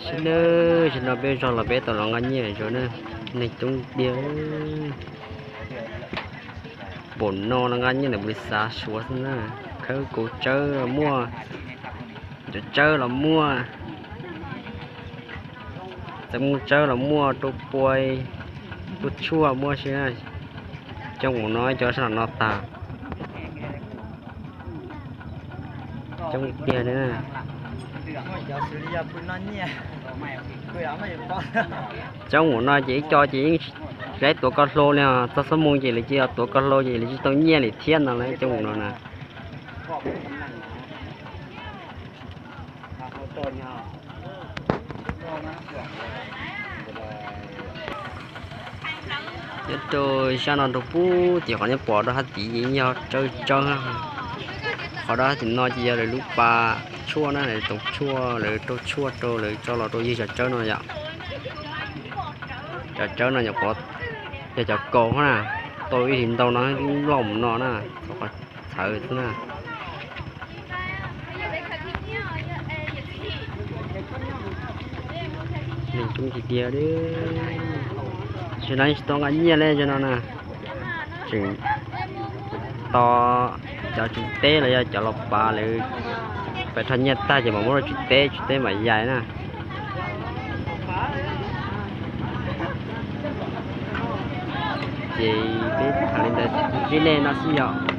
Nawb, tam sim no peb zog los peb tau los nqa nyiaj zog na, neeg coob tiag. Npaum no los nqa nyiaj ntawm npus li xav suav xwb na. Khawb kaus tsawb los muaj, cov tsawb los muaj, txawm muaj tsawb los muaj, rau pua, rau tshuaj muaj si. Coob npaum no cov sab no tag. Coob tiag li. Coob npaum no ces ib co ces yeej tsis tuav ko hlo li os, txog xuab moos ces lawv cia li tuav ko hlo ces lawv tsis tau nyiaj li thiab no lauj, coob npaum no na. Nyob rau sab no rau pub tim qhov nej pom rau hab tim ces yog tsawb tsawb. Qhov rau hab tim no ces yog lawv lub pas tshuaj na, lawv tau tshuaj, lawv rau tshuaj rau, lawv tso los rau ywg cov tsawb no yom. Cov tsawb no nyuam qhuav yog cov kaus na, tau ib hlis ntau no twb loj mus no na, txhob qhov txhawv xwb na. Neeg coob tiag tiag li. Sawv daws tsis tau nqa nyiaj li cov no na. Tseem tos cov tswv teb los yog cov los pav lawv pais rho nyiaj tag ces mam muab rau tswv teb, tswv teb mam yais na. Ces peb tham li ntawd ntsib nej no xwb yom.